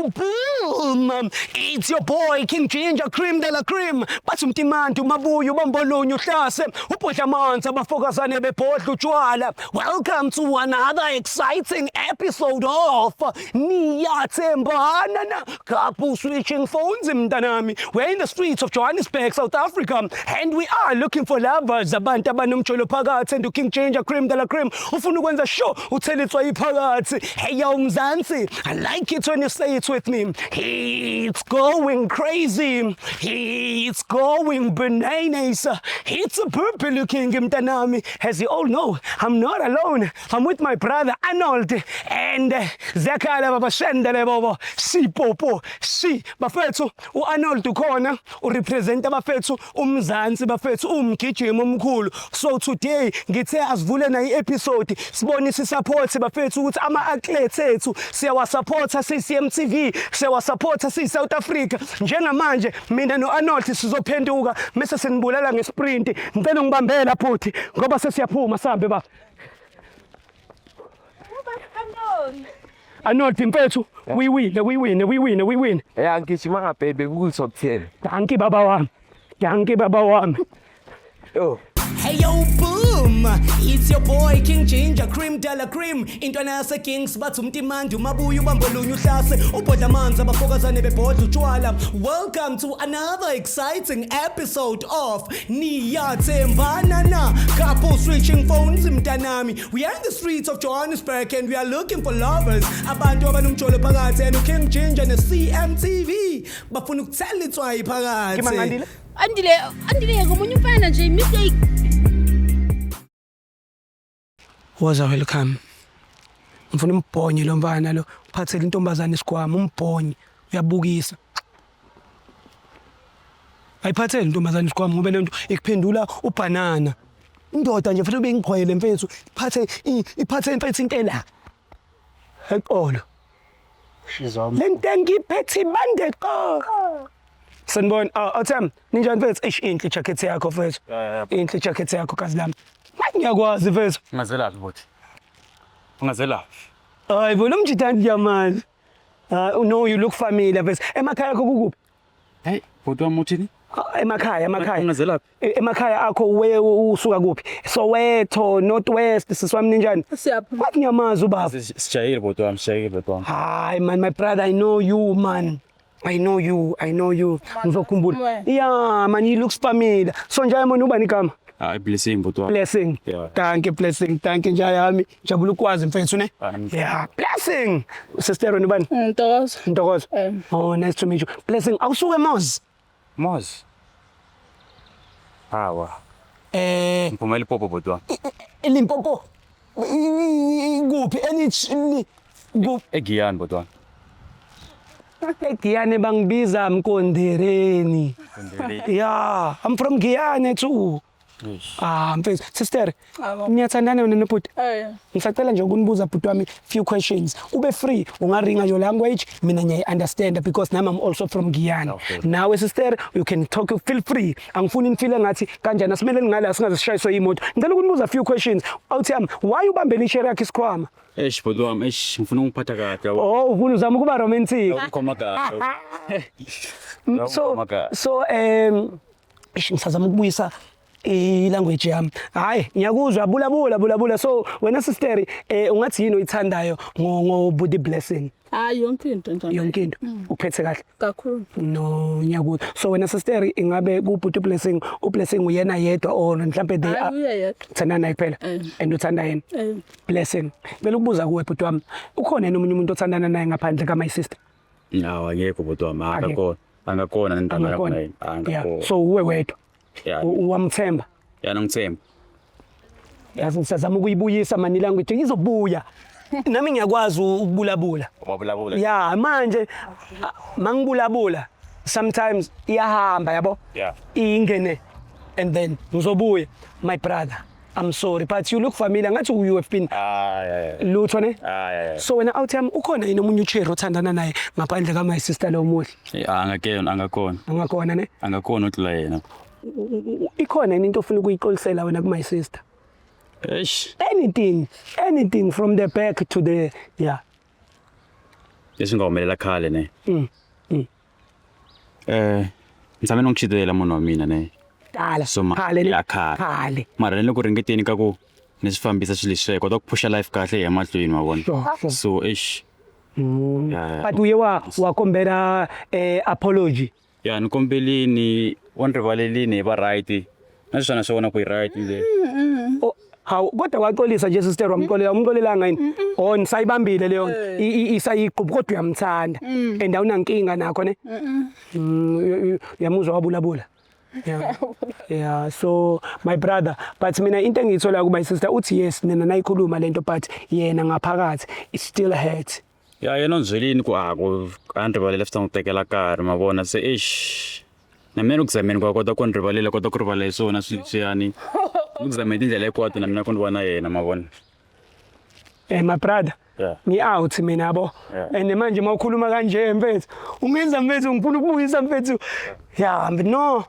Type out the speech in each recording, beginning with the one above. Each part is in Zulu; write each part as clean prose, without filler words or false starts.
Boom! It's your boy King Ginger Cream de la Cream. Bathi umtimanti umabuya ubambolunye uhlase ubhodla amanzi abafokazane bebhodla utshwala. Welcome to another exciting episode of Niyathembana na Couple Switching Phones mntanami. We're in the streets of Johannesburg, South Africa, and we are looking for lovers, abantu abanomjolo phakathi, and King Ginger Cream de la Cream ufuna ukwenza sure uthela itswayi phakathi. Hey yo Mzansi, I like it when you say it with me. It's going crazy. It's going bananas. It's a purple looking mntanami. As you all know, I'm not alone. I'm with my brother Arnold and ziyakhala baba shendele bobo sipopo si bafethu. uArnold ukhona, urepresent abafethu uMzansi bafethu, umgijimo omkhulu. So today ngithe asivule na i-episode sibonise support bafethu ukuthi ama-athletes ethu siyawasupporta siyi-CMTV, siyawasupporta siyi-South Africa. Njengamanje mina no-Arnold sizophenduka mese sinibulala ngesprint. Ngicela ungibambela futhi ngoba sesiyaphuma, sambe ba Arnold mfethu, we win, we win, we win, we win. Ya, ngigijima ngabhebe bekuku-top 10. Dankie baba wami, dankie baba wami. Yo. Hey yo boom, it's your boy King Ginger Cream de la Cream, intwana yase Kings. Bathi umtimandi umabuya ubambolunye uhlase ubhodla amanzi abafokazane bebhodla utshwala. Welcome to another exciting episode of Niyathembana na Couple Switching Phones mntanami. We are in the streets of Johannesburg and we are looking for lovers, abantu abanomjolo phakathi, and King Ginger ne CMTV bafuna ukuthela itswayi phakathi. Kimangandile? Andile, Andile ngomunye umfana nje mistake. Woza, welcome. Ngifuna umbhonye lo mfana lo, uphathele intombazane isikhwama, umbhonye, uyabukisa. Ayiphathele intombazane isikhwama ngoba lento ikuphendula ubhanana. Indoda nje fanele ube ingqwele mfethu, iphathe iphathe mfethu into ela. Eqolo. Lento engiphethe ibande qo. Sanibona. Ah, Atham, ninjani mfethu? Eish, inhle jacket yakho mfethu. Inhle jacket yakho kazi lami. Ngiyakwazi mfethu. Ungazelaphi bhuti? Ungazelaphi? Hayi bo, lo mjidani ngiyamazi. Ah, no, you look familiar mfethu. Emakhaya akho kukuphi? Hey, bhuti wami, uthini? Ah, emakhaya, emakhaya. Ungazelaphi? Emakhaya akho we usuka kuphi? Soweto, North West, sisi wami ninjani? Siyaphuma. Wathi ngiyamazi ubaba. Sijayile bhuti wami, sijayile bhuti wami. Hayi man, my brother, I know you man. I know you, I know you. Ngizokhumbula. Mwe. Yeah man, he looks familiar. So njaya mona ubani igama? Hayi, Blessing bhuti wami. Blessing. Yeah. Thank you Blessing. Thank you njayami. Jabula ukwazi mfethu ne. Amen. Yeah, Blessing. Sister wena ubani? Ntokozo. Ntokozo. Eh. Oh, nice to meet you. Blessing, awusuke Moz. Moz. Hawa. Eh, Ngiphuma eLimpopo bhuti wami. eLimpopo. Kuphi? Eni kuphi? EGiyani bhuti wami. EGiyane bangibiza Mkondereni. Yeah, I'm from Giyane too. Ah, mfethu, sister, Abo. niyathandana wena nobhuti? Eh. Ngisacela nje ukunibuza bhuti wami few questions. Ube free, ungaringa your language, mina ngiyayi-understand because nami I'm also from Giyani. Okay. Nawe sister, you can talk, feel free. Angifuni nifile ngathi kanjani, asimele ngala singaze sishayiswe imoto. Ngicela ukunibuza few questions. Awuthi yami, why ubambele ishare yakhe isikhwama? Eish bhuti wami, eish ngifuna ukuphatha kahle yabo. Oh, ufuna uzama ukuba romantic. Ukhoma kahle. So Ukhoma so eish, ngisazama ukubuyisa i-language yami. Hayi, ngiyakuzwa, bula bula bula bula. So wena sister, ungathi yini oyithandayo ngo body Blessing? Hayi, yonke into nje. Yonke into uphethe kahle. Kakhulu. No, ngiyakuzwa. So wena sister, ingabe ku bhuti Blessing, uBlessing uyena yedwa or mhlambe they Hayi, are uye yedwa. Uthandana naye kuphela Eh. and uthanda yena? Eh. Blessing, ngicela ukubuza kuwe bhuti wami, ukhona yini omunye umuntu othandana naye ngaphandle ka my sister? Hawa, angekho bhuti wami. Akekho. Angakona. Angakona nentwana yakho Angakhona. naye. Yeah, Angakona. so uwe wedwa? Yeah. Wamthemba? Ya, ngithemba. Yazi ngisazama ukuyibuyisa mani language, izobuya. Nami ngiyakwazi ukubulabula. Wabulabula. Ya, manje mangibulabula sometimes iyahamba yabo. Ingene and then ngizobuya. My brother, I'm sorry, but you look familiar, ngathi you have been Ah, yeah. lutho ne. Ah, yeah. So wena out yami, ukhona yini omunye ucherry othandana naye ngaphandle ka my sister lo muhle? Angakena, angakhona. Angakhona ne? Angakhona udlula yena. Ikhona yini into ofuna ukuyixolisela wena ku my sister? Eish. Anything, anything from the back to the, yeah. Leswi nga humelela khale ne. Ni tshame ni n'wi chitela munhu wa mina ne. Tala. So ma Khale ne? ya khale. Khale. Mara ni le ku ringeteni ka ku ni swi fambisa swilo leswiya hi kota ku phusha life kahle hi ya mahlweni ma vona. Sure, sure. So eish. Ya, ya. But uye wa wakombela apology. Ya ni kombelini wa ni rivalelini hi va right. Na sweswi na swi vona ku yi right le. Oh, hawu kodwa waxolisa nje sister wamxolela umxolelanga yini? Oh nisayibambile leyo isayiqhubu kodwa uyamthanda. And awunankinga nakho ne? Uyamuzwa wabulabula. Yeah. Yeah, so my brother, but mina into engiyithola ku my sister uthi yes nina nayikhuluma lento but yena ngaphakathi it still hurts. Ya yena u ni byelini ku a ku a ni rivalela swi ta n'wi tekela nkarhi ma vona se eish. Na mina ni ku zameni ku a kota ku ni rivalela kota ku rivala hi swona swilo leswiyani. Ni ku zameni tindlela hinkwato na mina ku ni va na yena ma vona. My brother. Yeah. Ngi out mina yabo. Yeah. And manje mawukhuluma kanje mfethu, ungenza mfethu ngifuna ukubuyisa mfethu. Yeah, no.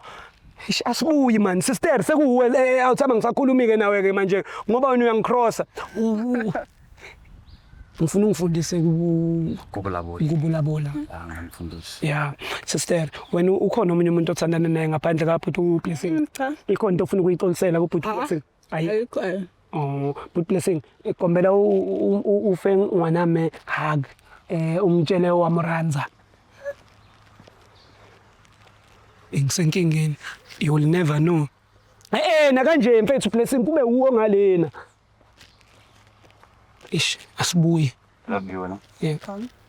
Eish, asibuyi man sister sekuwe awuthamba ngisakhulumi ke nawe ke manje ngoba wena uyangicrossa. Ngifuna ungifundise ku Ku vulavula. kubulabula. A nga mfundisi. Yeah, sister, wena ukhona omunye umuntu othandana naye ngaphandle kaBhuti uBlessing? Cha. Ikhona into ofuna ukuyixolisela kuBhuti Ah. Blessing? Ayi. Ayikho. Oh, Bhuti Blessing, kombela ufe ngwaname hug. Umtshele wamuranza. Ngisenkingeni. You will never know. Nakanje mfethu Blessing kube uwo ngalena. Ish, asibuye. Love you wena. Yeah.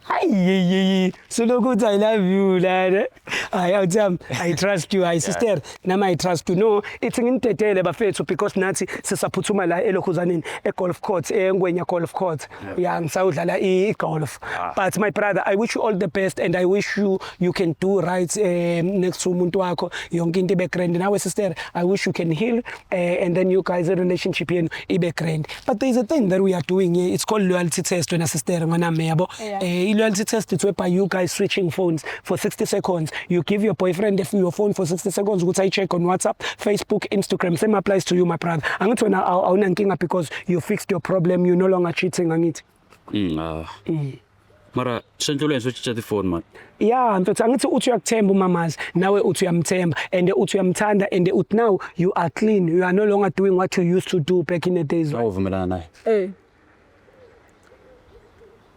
Hayi, selokhu uthi I love you lana. Hayi awuthami, I trust you, hayi sister, nami I trust you. No, ithi nginidedele bafethu because nathi sisaphuthuma la elokhuzaneni e-golf court, eNgwenya golf court. Yeah, ngisawudlala i-golf. But my brother, I wish you all the best and I wish you you can do right next to umuntu wakho, yonke into ibe grand. Nawe sister, I wish you can heal and then you guys relationship yenu ibe grand. But there is a thing that we are doing here, it's called loyalty test wena sister ngwanami yabo. Yeah. Loyalty test it's whereby you guys switching phones for 60 seconds. You give your boyfriend your phone for 60 seconds ukuthi ayi-check on WhatsApp, Facebook, Instagram. Same applies to you my brother. Angithi wena awunankinga because you fixed your problem, you no longer cheating angithi. Mara swi endliwile swo cinca tifoni man. Yeah, mfethu angithi uthi uyakuthemba umamazi, nawe uthi uyamthemba and uthi uyamthanda and uthi now you are clean, you are no longer doing what you used to do back in the days. A wu vumelana naye.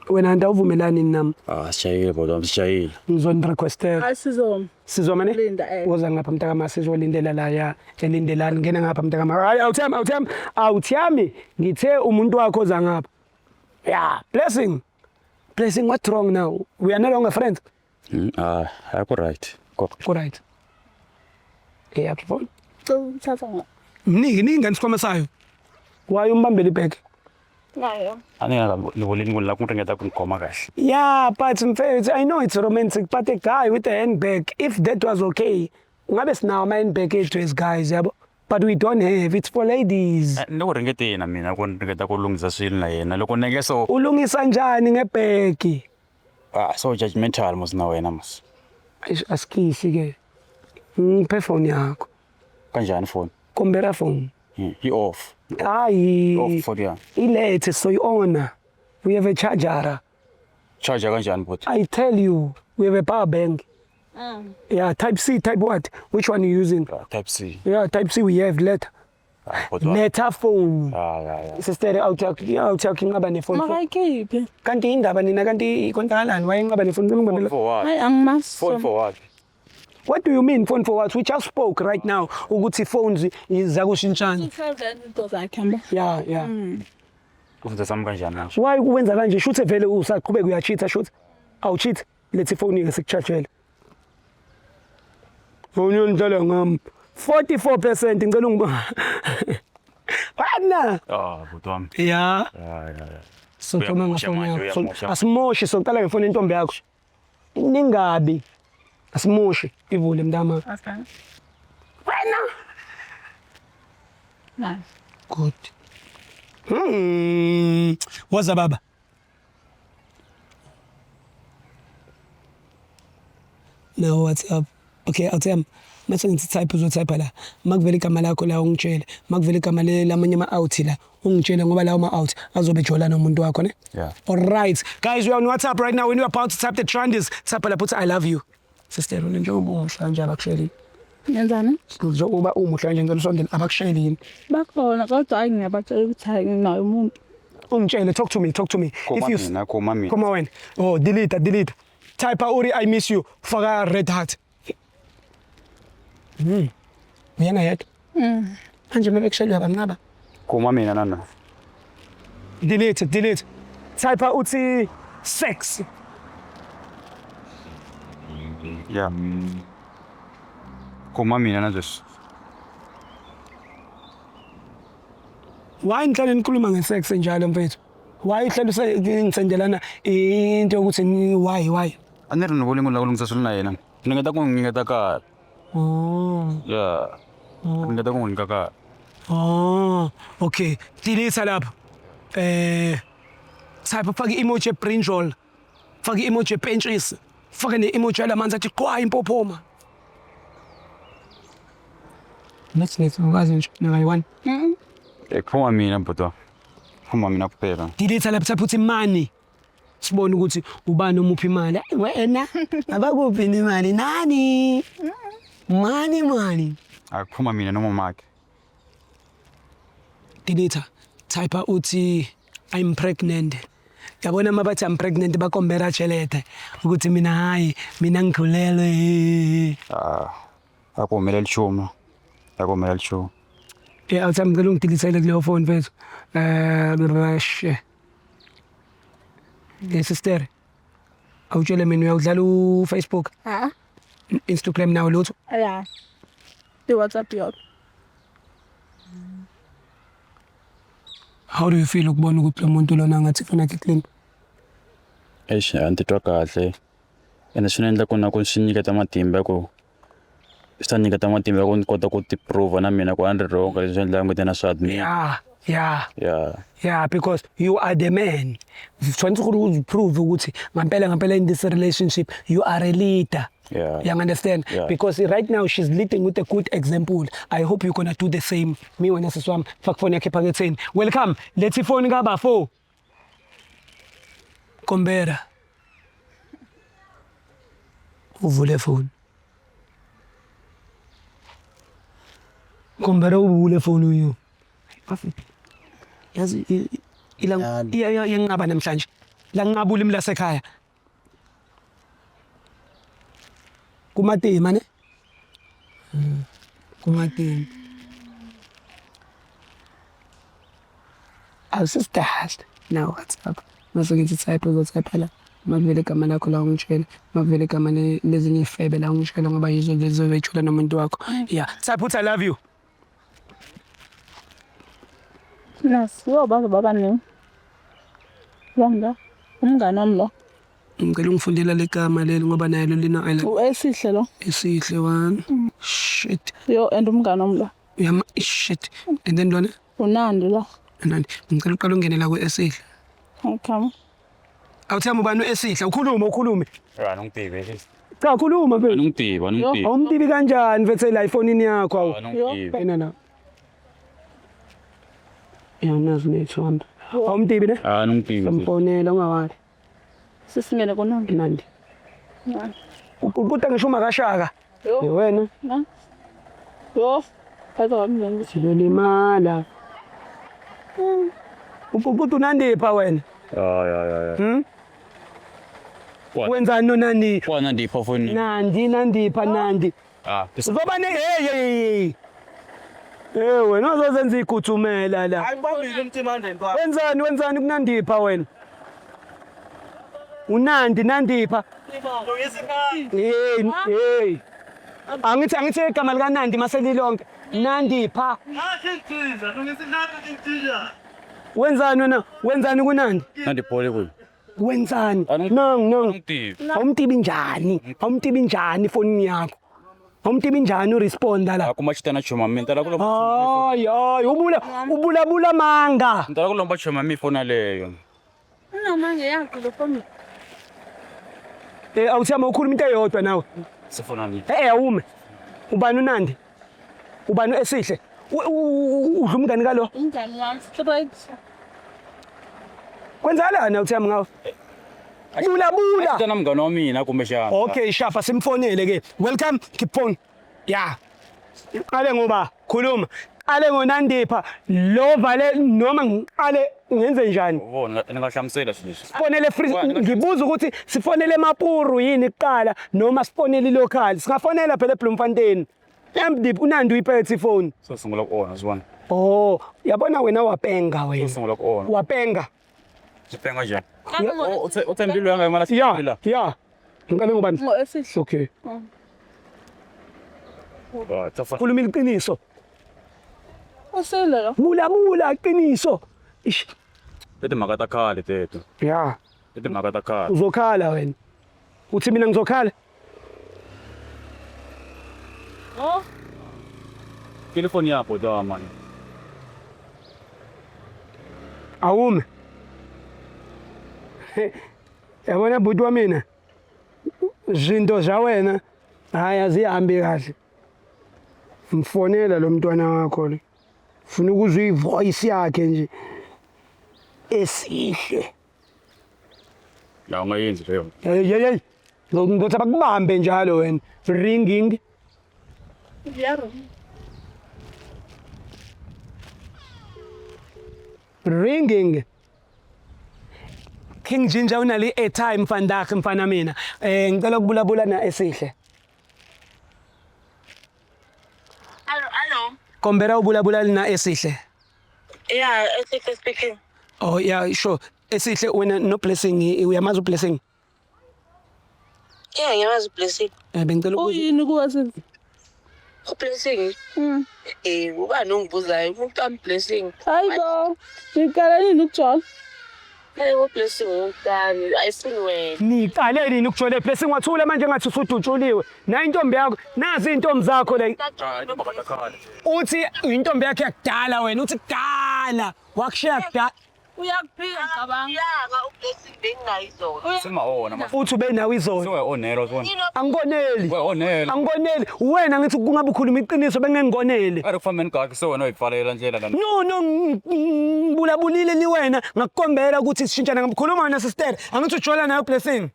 Wena anti awuvumelani nami. Ah, sijahile bhuti wami, sijahile. Ngizonirequestela. Asizo. Sizoma ne? Linda. Woza ngapha mntakama sizolindela la ya elindelani ngena ngapha mntakama. Hayi awuthami awuthami awuthami ngithe umuntu wakho oza ngapha. Yeah, Blessing. Blessing, what's wrong now? We are no longer friends. Ah, a ku right. Ku right. Yakho phone. Uthatha nga. Mniki ningi isikhwama sayo. Why umbambele ibag? Nayo. A ni nga ni vulini ku ni lava ku ringeta ku ni khoma kahle. Yeah, but mfethu, I know it's romantic, but a guy with a handbag, if that was okay, ngabe sinawo ama handbag ethu as guys, yabo. But we don't have, it's for ladies. Ni ku ringeteni na mina ku ringeta ku lunghisa swilo na yena loko ni nge so Ulungisa njani ngebhegi? ah so judgmental mos na wena mos. Eish, asikisi ke. Ngiphe phone yakho. Kanjani phone? Kombela phone. Yi off. Hayi. Off phone ya. Ilethe soyi-ona. We have a charger. Charger kanjani bhuti? I tell you, we have a power bank. Yeah, type C, type what? Which one are you using? Type C. Yeah, type C we have letter. Ah, bhuti wami. Letter phone. Ah, ya ya. Sister awuthi inqaba nefoni. Makayikhiphe. Kanti indaba nina kanti kontakalani wayenqaba nefoni Phone for what? Hayi angimazi. Phone for what? What do you mean phone for what? We just spoke right now ukuthi phones zakushintshana. Izinto zakhe mba. Yeah, yeah. Ufundisa sami kanjani manje? Why uwenza kanje? Shuthe vele usaqhubeka uyacheata shuthe. Awucheat. Lethe ifoni ke sikuchargele. Phone yonidlala ngami. 44% ngicela ungiba. Wena. Ah, bhuti wami. Yeah. Ya ya ya. Sothoma Uyamosha ngefoni manje, yakho. uyamosha. Asimoshi soqala ngefoni yentombi yakho. Ningabi. Asimoshi ivule mntama. Okay. Wena. Nice. Good. Woza baba. Now WhatsApp. Okay, awuthemba. Mase ngithi type uzotype la. Makuvela igama lakho la ungitshele. Makuvela igama lamanye ama out la Ungitshele ngoba lawo ma out azobe jola nomuntu wakho ne. Yeah. All right. Guys, we are on WhatsApp right now. When you are about to type the trend is type lapho uthi I love you. Sister, njengoba umuhle kanje abakushayeli. Ngenzani? Njengoba umuhle kanje ngicela usondele abakushayeli yini? Bakhona kodwa hayi ngiyabatshela ukuthi hayi nginayo umuntu. Ungitshele, talk to me, talk to me. Khoma mina, khoma mina. Khoma wena. Oh, delete, delete. Type uri I miss you. Faka red heart. Uyena yedwa. Manje bebekushayela uyabanqaba. Khoma mina nana. Delete, delete. Type uthi sex. Yeah. Khoma mina na sweswi. Why nihlale nikhuluma ngesex njalo mfethu? Why uhlale ngisendelana into yokuthi why? A ni ri ni volingo la ku lunghisa swilo na yena. Ni ringeta ku n'wi nyiketa nkarhi. Oh. Yeah. Ni ringeta ku n'wi nyika nkarhi. Oh, okay. Delete lapho. Type faka i-emoji brinjal. Faka i-emoji pentshisi. Faka ne-emoji yalamanzi athi qwa impophoma. Next next ngikwazi nje nakayi-one. Khoma mina bhuti. Khoma mina kuphela. Delete lapho type uthi money. Sibone ukuthi ubani omuphi imali. Hayi wena abakuphi imali nani? Money money. Akuphuma mina noma makhe. Delete type uthi I'm pregnant. Yabona uma bathi I'm pregnant bakombera tshelete ukuthi mina hayi mina ngikhulelwe. Ah. A ku humeleli nchumu. A ku humeleli nchumu. Eh awuthi ngicela ungidilisele kuleyo phone mfethu. Eh Le sister. Awutshele mina uyawudlala uFacebook, Ha? Instagram nawo lutho. Ya. I-WhatsApp yodwa. How do you feel ukubona ukuthi lo muntu lona ngathi ifuna yakhe clean? Eish, a ni titwa kahle. Ene swi ni endla ku na ku swi nyiketa matimba ku swi ta nyiketa matimba ku ni kota ku ti prove na mina ku a ni ri wrong ka leswi endlaka ngweti na swi admit. Yeah, yeah. Yeah. Yeah, because you are the man. Tshwanetse gore o prove ukuthi ngampela ngampela in this relationship you are a leader. Yeah. You understand? Yeah. Because right now she's leading with a good example. I hope you're gonna do the same. Me wena sisi wami, faka phone yakhe ephaketheni. Welcome. Let's phone kabafo. Kombera. Uvule phone. Kombera uvule phone uyu. Bafo. Yazi ila iyanqaba namhlanje. La nqaba ulimi lasekhaya. Kumatima ne? Kumatima. Awusisidahla. Now WhatsApp. Mase ngithi type uzotype la. Makuvele igama lakho la ungitshela. Makuvele igama lezinye ifebe la ungitshela ngoba yizo lezi zoyithula nomuntu wakho. Yeah. Type uthi I love you. Nasiwo baze baba ne. Wanga. Umngane wami lo. Ngicela ungifundela legama leli ngoba naye lo lina I love Uesihle lo. esihle one. Shit. Yo and umngane wami lo. Uyama shit. And then lona Unandi lo. Nandi ngicela uqale ungene la ku-esihle. Okay. Awuthemba ubani u-esihle ukhulume ukhulume. Ya, ni n'wi tivi. Cha khuluma A mfethu. ni n'wi tivi, a ni n'wi tivi. Awumtibi kanjani mfethu la ifonini yakho awu. A ni n'wi tivi. Yena la. Yanazi nethombe. Awumtibi ne? A ni n'wi tivi. Samfonela ungawali. Sisimele kunandi. Nandi. Nandi. Uquta ngisho umakashaka. Yo. Wena Na. Yo. Phatha wami. sizolimala. Uquta unandipha wena. Ya ya ya ya. Wenzani nonandi? Kwa Nandipha fonini. Nandi nandipha nandi. Ah, Uzoba ne hey hey hey. Eh wena uzozenza iguthumela la. Ayibambile umtimande ntwana. Wenzani wenzani kunandipha wena? Unandi nandipha. Hey hey. Angithi igama lika Nandi maselilonke. Nandipha. Wenzani wena? Wenzani kunandi? Nandipha le Wenzani? Nang nang. Tivi. Awumtibi njani? Awumtibi njani ifonini yakho? Awumtibi njani uresponda la? A kuma xitana chuma mi tala ku lomba. Hayi hayi ubula ubulabula manga. Ni tala ku lomba chuma mi fona leyo. Unamanje yakho lo phone. Eh awuthama ukhuluma into eyodwa nawe. Sifona ni. Eh awume. Ubani unandi? Ubani esihle? Udla umngani kalo? Umngani wami straight. Kwenzakalani awuthami ngawo? Bula bula. Tana mngani wa mina kumbexana. Okay, shafa simfonele ke. Welcome, keep phone. Yeah. Qale ngoba khuluma. Qale ngoNandipha lo vale noma ngiqale ngenze njani? Vona ni nga hlamusela swilo leswi. Sifonele free ngibuza ukuthi sifonele eMapuru yini kuqala noma sifonele local. Singafonela phela eBloemfontein. Emdip uNandi uyiphethe ifoni. So sungula ku onha swi vona. Oh, yabona wena wapenga wena. So sungula ku onha. Wapenga. Swi penga njhani? U tshembile loyi a nga yimela Ya, ya. Ngiqale ngobani? Ngo-Esihle. Okay. Khuluma iqiniso. Usile lo. Bula bula iqiniso. Ish. I timhaka ta khale teto. Ya. I timhaka ta khale. Uzokhala wena. Uthi mina ngizokhala? Oh. Telefoni yakho da mani. Awume. Yabona bhuti wa mina. Zinto za wena hayi azihambi kahle. Mfonela lo mntwana wakho lo. Funa ukuzwa ivoice yakhe nje. Esihle. La ungayenzi leyo. Hey hey hey. Ngizothi bakubambe njalo wena. Ringing. Yaro. Ringing. King Ginger unali airtime vandag mfana mina. Eh ngicela ukubulabula na Esihle. Hello, hello. Kombera ubulabula na Esihle. Yeah, Esihle speaking. Oh yeah, sure. Esihle wena no Blessing uyamazi uBlessing? Yeah, ngiyamazi uBlessing. Eh bengicela ukubuza. Uyini kuwe sisi? UBlessing? Eh, ubani ongibuzayo? Umuntu wami Blessing. Hayi bo. Niqale nini ukujola? Hey, uBlessing umntani, ayifuni wena. Niqale nini ukujola Blessing wathula manje ngathi usudutshuliwe. Nayi intombi yakho, nazi intombi zakho le. Uthi intombi yakhe yakudala wena, uthi kudala. Wakushiya kudala. Uyakuphika ngicabanga. Uyaka uBlessing benginayo izolo. Singawona ma. Uthi ube nawe izolo. Siwe onelo sibona. Angikoneli. We onelo. Angikoneli. Wena ngithi kungabe ukhuluma iqiniso bengengikoneli. A ri ku fambeni kahle se wena u hi pfalela ndlela lana. No no ngibulabulile ni wena ngakukombela ukuthi sishintshane ngikhuluma wena sister angithi ujola nayo Blessing.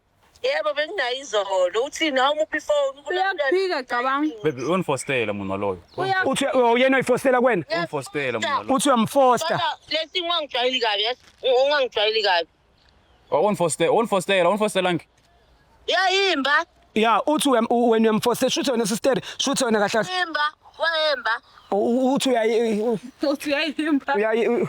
Yebo benginayo izolo. Uthini awumuphi ifoni? Uyakuphika cabanga. Baby u ni fostela munhu waloyo. Uthi oh, yena uyifostela kuwena. U ni fostela munhu waloyo. Uthi uyamfosta. Kodwa Blessing ungangijwayeli kabi, yes? Ungangijwayeli kabi. U ni fostela, u ni fostela, u ni fostelangi. Uyayimba, Ya uthi wena uyamfosta shuthi wena sister shuthi wena kahle kahle. imba, wayemba. Uthi uyayi Uthi uyayimba. uyayi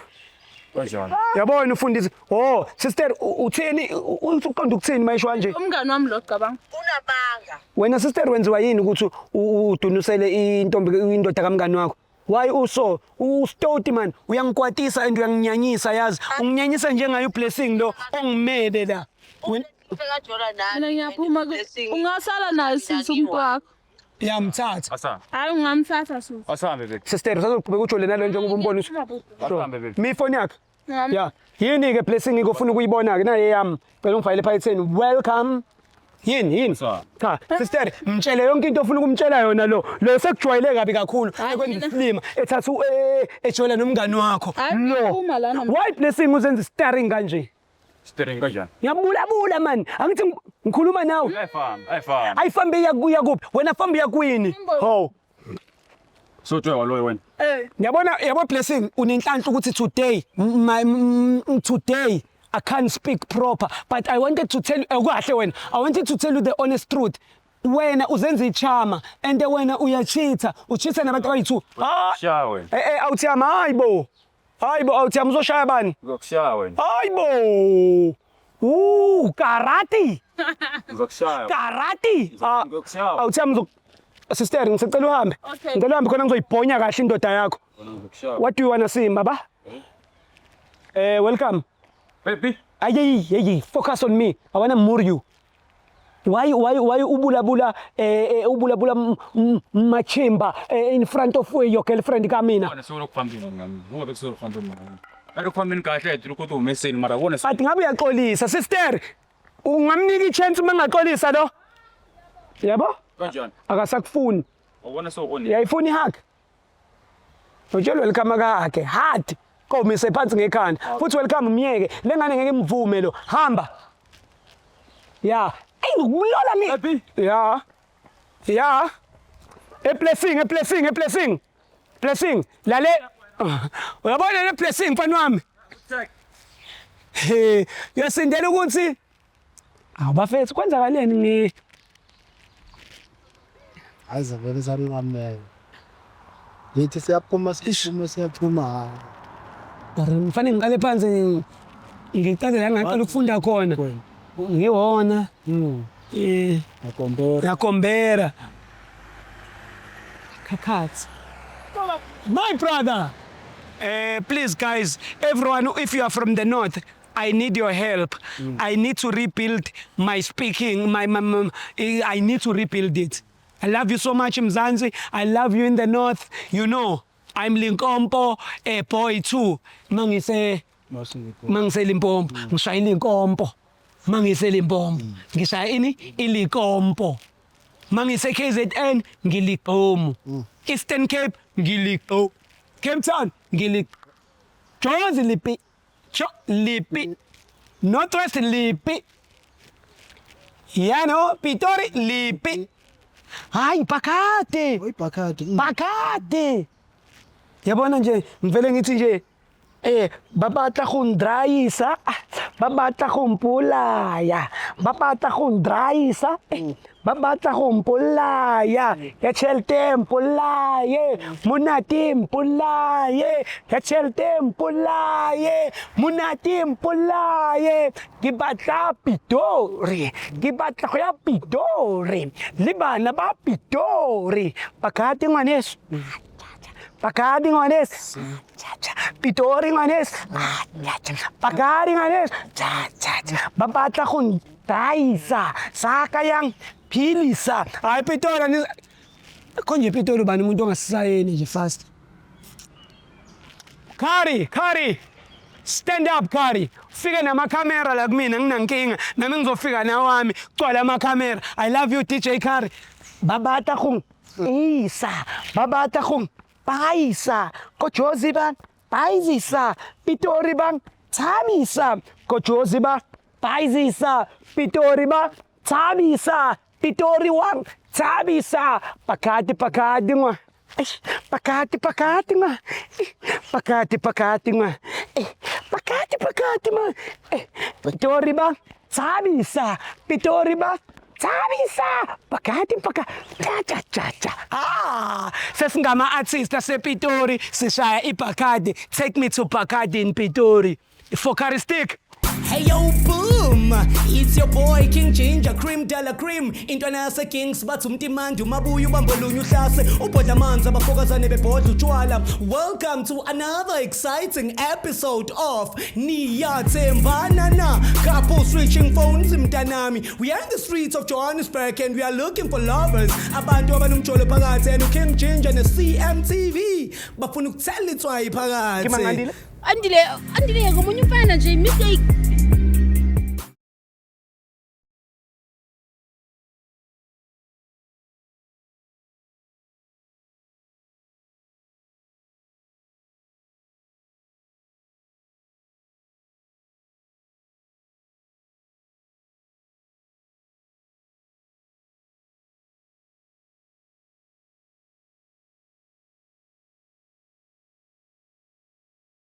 Kanjani? yabona ufundisi. Oh sister utheni uthi uqonda ukuthini mayisho kanje? Umngani wami lo cabanga. Unamanga. Wena sister wenziwa yini ukuthi udunusele intombi indoda kamngani wakho? Why uso ustoti man uyangikwatisa and uyanginyanyisa yazi unginyanyisa njengayo Blessing lo ongimele la. Wena Sekajola nami. Mina ngiyaphuma ku- ungasala naye sisi umuntu wakho. yamthatha. Asambe. Hayi ungamthatha sisi. Asambe baby. Sister usazoqhubeka ujole nalo njengoba umbona usu. Asambe baby. Mi phone yakhe. Ya. Yini ke Blessing ngikufuna ukuyibona ke naye yami. Cela ungifayele ephaketheni. Welcome. Yini yini? Sa. Cha, sister, mtshele yonke into ofuna ukumtshela yona lo. Lo sekujwayele kabi kakhulu Hayi, ekwenza mina- isilima ethatha ejola nomngani wakho. Hayi, Lo. ngiyaphuma lana. Why Blessing uzenza steering kanje? Steering kanjani? Ngiyabulabula man. Angithi ngikhuluma nawe. Ayifambi, ayifambi. Ayifambe iyakuya kuphi? Wena fambe uyakwini? Ho. So twe waloyo wena. Eh. Ngiyabona yabo Blessing unenhlanhla ukuthi today my today I can't speak proper but I wanted to tell you kahle wena I wanted to tell you the honest truth. Wena uzenza ichama and wena uyacheata ucheata nabantu abayi-2. Ah, Shaya wena. eh eh awuthiyama hayibo. Hayibo awuthiyama uzoshaya bani? Ngizokushaya wena. Hayibo. Karate. Ngizokushaya. Karate. Ah, Ngizokushaya. awuthiyama uzo Sister ngisacela uhambe. Okay. Ngicela uhambe khona ngizoyibhonya kahle indoda yakho. Ngizokushaya. What do you wanna see, baba? Eh, welcome. Baby. Ayi, hey, focus on me. I wanna mure you. Why, why, why ubulabula, ubulabula machimba in front of your girlfriend kamina? Vona se u ri ku fambeni ngami. Ungabe kusuka ku fambeni ngami. A ri ku fambeni kahle hi ri ku ti humeseni mara vona se But ngabe uyaxolisa, sister. Ungamnika i-chance uma ngaxolisa lo. Yabo? kanjani? Akasakufuni. U vona se u onhile. Uyayifuna ihug? Utshela welcome kakhe hard. Komise phansi ngekhanda. Futhi welcome myeke. Lengane ngeke imvume lo. Hamba. Ya. Ey ukulola mi. Ya. Ya. E blessing, e blessing, e blessing. Blessing. Lale. Uyabona le blessing mfana wami. He, uyasindela ukuthi awu bafethu kwenzakaleni ngi Hayi zavele sanqamela. Ngithi siyaphuma siphuma siyaphuma. Ngifanele ngiqale phansi ngiqale la ngaqala ukufunda khona. Ngiwona. Eh, Nakombera. Nakombera. Khakhathi. My brother. Please guys, everyone, if you are from the north, I need your help. I need to rebuild my speaking, my, I need to rebuild it. I love you so much, Mzansi. I love you in the north. You know, I'm Limpopo, a boy too. Mangise mangise Limpopo, ngishaya iLimpopo. Mangise Limpopo, ngishaya ini iLimpopo. Mangise KZN ngiligqomu. Eastern Cape ngiligqo. Cape Town ngilig. Jozi lipi. Cho lipi. Northwest lipi. Yano Pitori lipi. Hayi phakade. Oyibhakade. Phakade. Yabona nje ngivele ngithi nje ba batla go ndraisa, ba batla go mpolaya, ba batla go ndraisa, ba batla go mpolaya, ya tšhelete mpolaye, monate mpolaye, ya tšhelete mpolaye, monate mpolaye, ke batla Pitori, ke batla go ya Pitori, le bana ba Pitori, Pakati ngwaneso. Pakadi ngwaneso. Pitori ngwaneso. Pakadi ngwaneso. Ba batla go ntaisa. Saka yang philisa. Hayi Pitori konje Pitori bani umuntu ongasisayeni nje fast. Kari, Kari. Stand up Kari. Fike namakhamera la kumina nginankinga. Nami ngizofika nawami. Gcwala amakhamera. I love you DJ Kari. Ba batla go isa. Ba batla go paisa. Ko Jozi ba paisisa. Pitori ba thabisa. Ko Jozi ba paisisa. Pitori ba thabisa. Pitori wang thabisa. Pakati pakati ngwa. Eish, pakati pakati ngwa. Pakati pakati ngwa. Pakati pakati ma. Pitori ba thabisa. Pitori ba thabisa. Pakati paka cha cha cha cha. Ah, sesingama artist asePitori sishaya iPakadi. Take me to Pakadi in Pitori. Focaristic. Hey yo, boom! It's your boy King Ginger Cream Della Cream. Intwana yase Kings bathi umtimandi umabuya ubambolunye uhlase ubhodla amanzi abafokazane bebhodla utshwala. Welcome to another exciting episode of Niyathembana Na Couple Switching Phones mntanami. We are in the streets of Johannesburg and we are looking for lovers. Abantu abanomjolo phakathi and King Ginger ne CMTV bafuna ukuthela itswayi phakathi. Andile, Andile, ngomunye umfana nje mistake.